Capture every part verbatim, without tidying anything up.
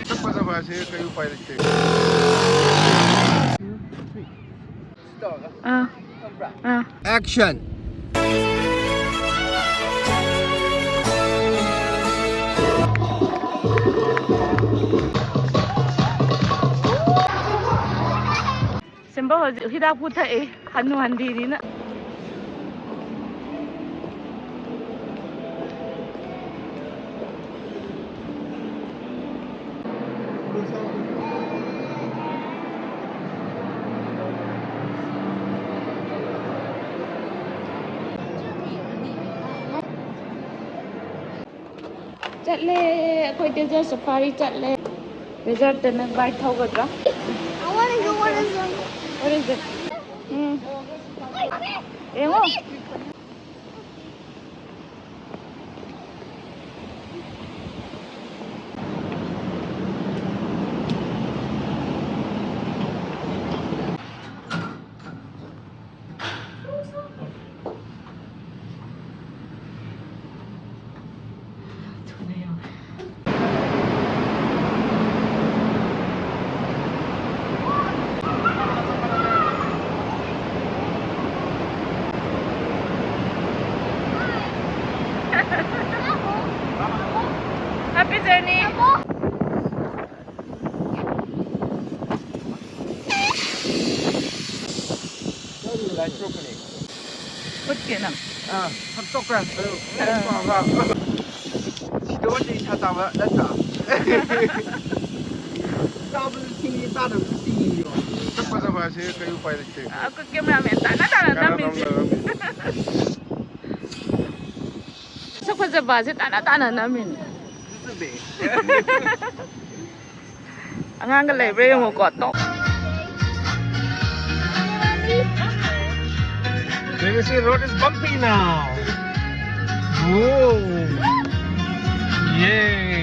ꯁꯛ ꯐꯖꯕ ꯑꯁꯤ ꯀꯩ ꯎꯄꯥꯏ ꯂꯩꯇꯦ꯫ ꯑꯥ꯫ ꯑꯥ꯫ Action! ꯁꯤꯝꯕ ꯍꯧꯖꯤꯛ ꯍꯤꯗꯥꯛ ꯄꯨꯊꯛꯏ, ꯍꯟꯅꯨ ꯍꯟꯊꯤꯅꯤꯅ꯫ ꯆꯠꯂꯦ, ꯑꯩꯈꯣꯏ desert safari ꯆꯠꯂꯦ꯫ Desertꯇ ꯅꯪ bike ꯊꯧꯒꯗ꯭ꯔꯥ? I wanna go on a zone. What is it? ꯎꯝ꯫ ꯌꯦꯡꯉꯣ꯫ Happy journey. ꯎꯠꯀꯦ ꯅꯪ꯫ ꯑꯥ, ꯁꯛꯇꯣꯛꯈ꯭ꯔꯦ꯫ ꯑꯥ꯫ ꯁꯤꯗ ꯑꯣꯏꯔꯗꯤ ꯏꯁꯥ ꯇꯥꯕ ꯅꯠꯇ꯭ꯔꯥ? ꯆꯥꯕꯁꯨ ꯁꯤꯡꯉꯤ, ꯆꯥꯗꯕꯁꯨ ꯁꯤꯡꯉꯤꯌꯣ꯫ ꯁꯛ ꯐꯖꯕ ꯑꯁꯤ ꯀꯩ ꯎꯄꯥꯏ ꯂꯩꯇꯦ꯫ ꯑꯩꯈꯣꯏ cameraman ꯇꯥꯅ ꯇꯥꯅ ꯅꯝꯃꯤꯁꯦ꯫ ꯁꯛ ꯐꯖꯕ ꯑꯁꯤ ꯇꯥꯅ ꯇꯥꯅ ꯅꯝꯃꯤꯅꯦ꯫ ꯑꯉꯥꯡꯒ ꯂꯩꯕ꯭ꯔꯥ ꯌꯦꯡꯉꯨꯀꯣ, ꯇꯣꯛ꯫ Previously road is bumpy now. Whoa. Yay.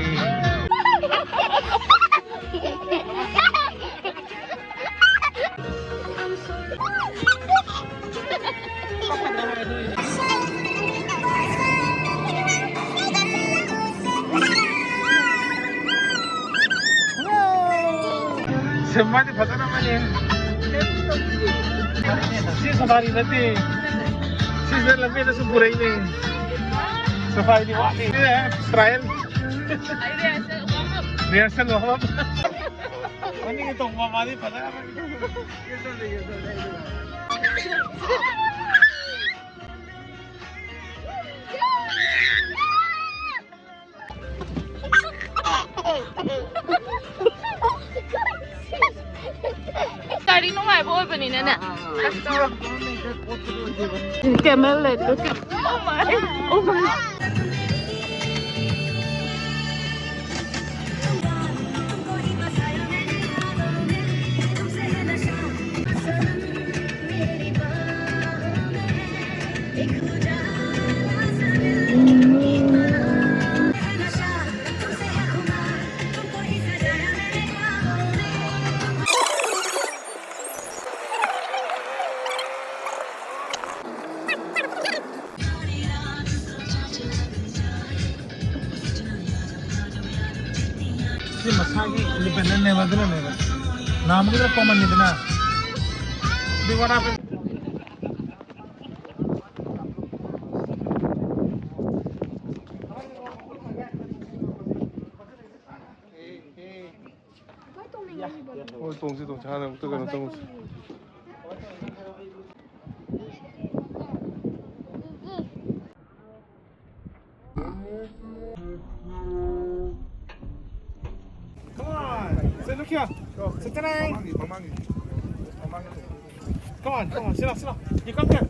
ꯃꯥꯗꯤ ꯐꯖꯅ ꯃꯥꯜꯂꯦ꯫ ꯁꯤ ꯁꯐꯥꯔꯤ ꯅꯠꯇꯦ꯫ ꯁꯤꯁꯤꯅ ꯂꯝꯕꯤꯗ ꯁꯨꯝ ꯄꯨꯔꯛꯏꯅꯦ꯫ ꯁꯐꯥꯔꯤꯗꯤ ꯋꯥꯠꯂꯤ꯫ ꯇ꯭ꯔꯥꯏꯌꯦꯜ꯫ ꯔꯤꯍꯔꯁꯦꯜ ꯋꯥꯔꯝ ꯑꯞ꯫ ꯃꯅꯤꯡꯒꯤ ꯇꯣꯡꯕ ꯃꯥꯗꯤ ꯐꯖꯅ ꯃꯥꯜꯂꯤ꯫ ꯒꯥꯔꯤ ꯅꯨꯡꯉꯥꯏꯕ ꯑꯣꯏꯕꯅꯤꯅꯅꯦ꯫ Camel ꯂꯦꯠꯇꯣ꯫ Oh my, oh my꯫ ꯁꯤ ꯃꯁꯥꯒꯤ ꯏꯟꯗꯤꯄꯦꯟꯗꯦꯟꯅꯦꯕ, ꯑꯗꯨꯅꯅꯦꯕ꯫ ꯅꯍꯥꯟꯃꯨꯛꯀꯤꯗꯨꯅ ꯀꯣꯃꯟꯅꯤꯗꯅ꯫ ꯑꯗꯨ what happened? ꯍꯣꯏ, ꯇꯣꯡꯁꯤ, ꯇꯣꯡꯁꯤ꯫ ꯍꯥꯟꯅ ꯑꯃꯨꯛꯇ ꯀꯩꯅꯣ ꯇꯧꯔꯨꯁꯤ꯫ Come on. Say, look here. Say, "Ta-da." Come on, come on, sit down, sit down. You come here.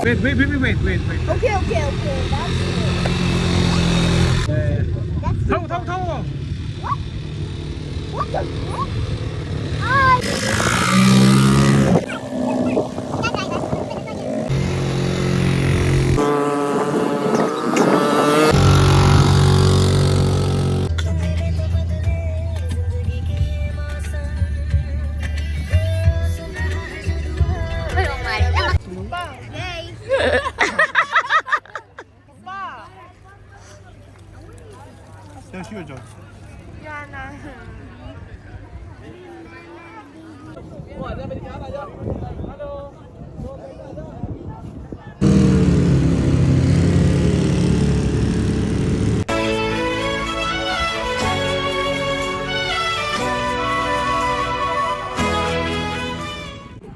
Wait, wait, wait, wait, wait, wait, wait. Okay, okay, okay. That's it. That's it. Throw, throw, throw. What? What the fuck? Hi. That's your job.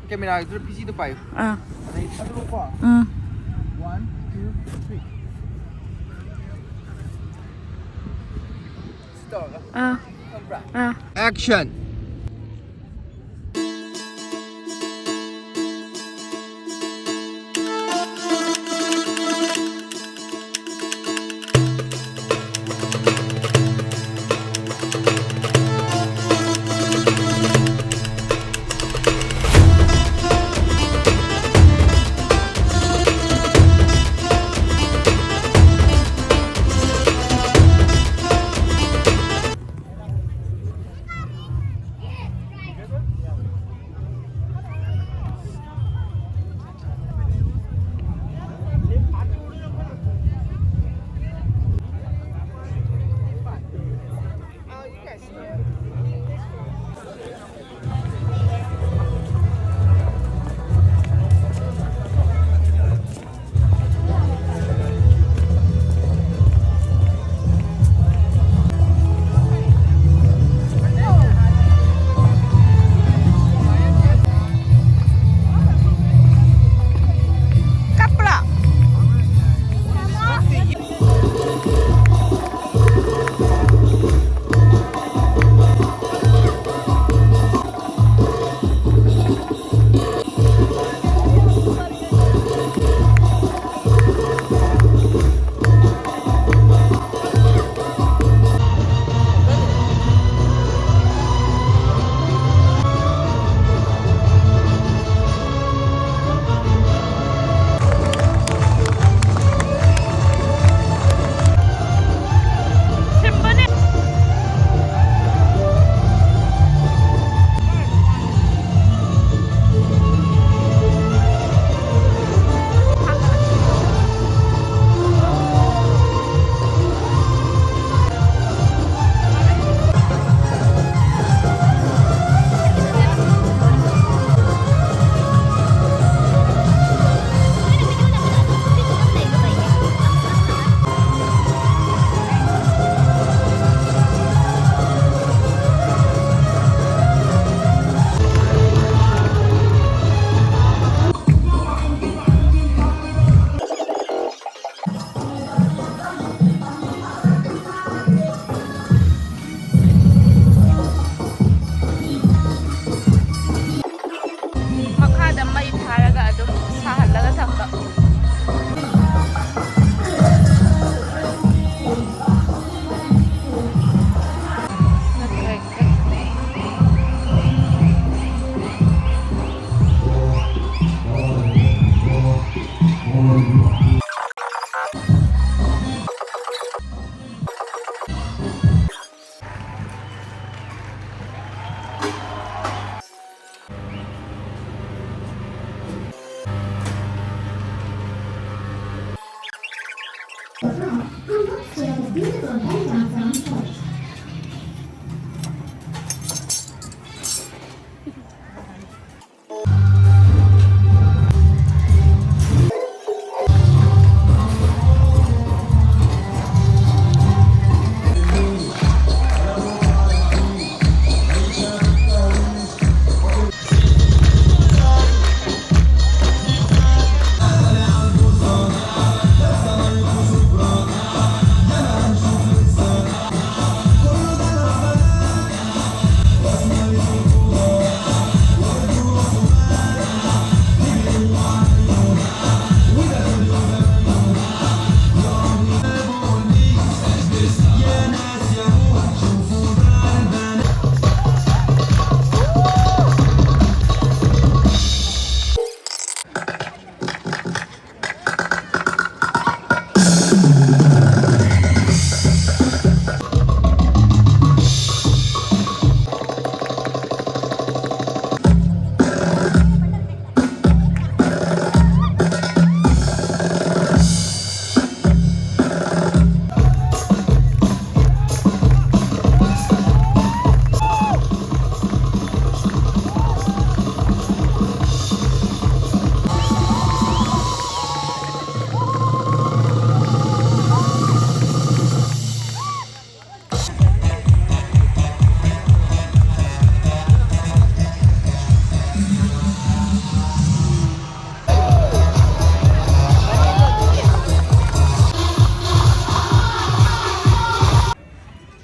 Camera ꯗꯨꯗ ꯐꯤꯖꯤꯗꯣ ꯄꯥꯏꯌꯨ꯫ ꯑꯥ꯫ ꯑꯗꯩ ꯊꯥꯗꯣꯔꯛꯑꯣꯀꯣ꯫ ꯎꯝ꯫ One, two, three. ꯁꯤ ꯇꯧꯔꯒ꯫ ꯑꯥ꯫ ꯈꯪꯕ꯭ꯔꯥ? ꯑꯥ꯫ Action!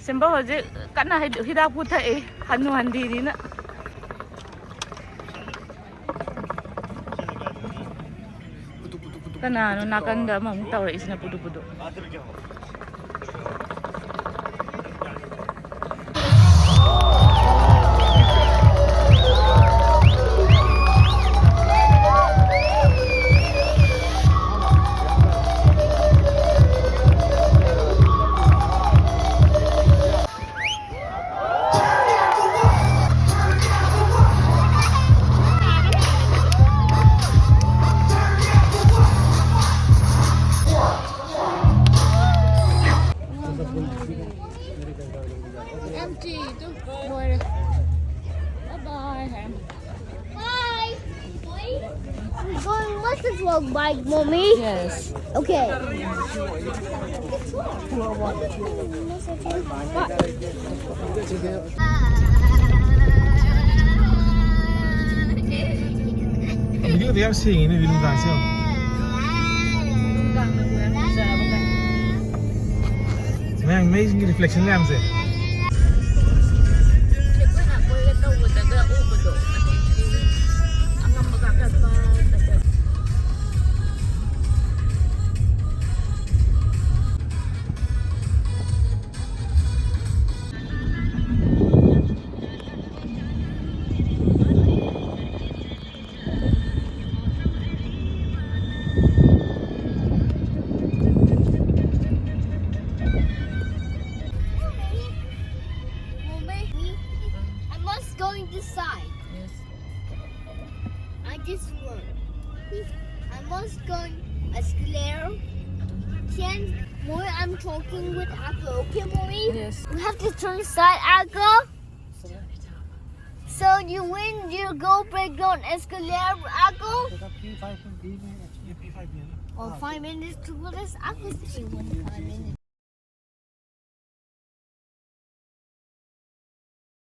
ꯁꯤꯝꯕ ꯍꯧꯖꯤꯛ ꯀꯟꯅ ꯍꯤꯗꯥꯛ ꯄꯨꯊꯛꯏ, ꯍꯅꯨ ꯍꯟꯗꯤꯅꯤꯅ꯫ ꯀꯅꯥꯅꯣ ꯅꯥꯀꯟꯗ ꯑꯃꯃꯨꯛ ꯇꯧꯔꯛꯏꯁꯤꯅ ꯄꯨꯗꯨ ꯄꯨꯗꯨ? Empty. ꯇꯨ, ꯂꯣꯏꯔꯦ꯫ Bye bye ꯍꯥꯏꯔꯝꯃꯦ꯫ Bye. We're going with the vlog bike, mommy. Yes. Okay. Video ꯗꯤ ꯌꯥꯝ ꯁꯦꯡꯉꯤꯅꯦ, video ꯗꯥꯟꯁꯁꯦ ꯌꯦꯡꯉꯣ꯫ ꯃꯌꯥꯝ ꯃꯩꯒꯤ reflection ꯃꯌꯥꯝꯁꯦ꯫ I must going this side. Yes. I just want. I must going a square. Can more I'm talking with Apple. Okay, mommy? Yes. We have to turn side, Apple. So you win, you go break down escalator, Apple. P five minutes. Oh, five minutes to go. This Apple still win five minutes.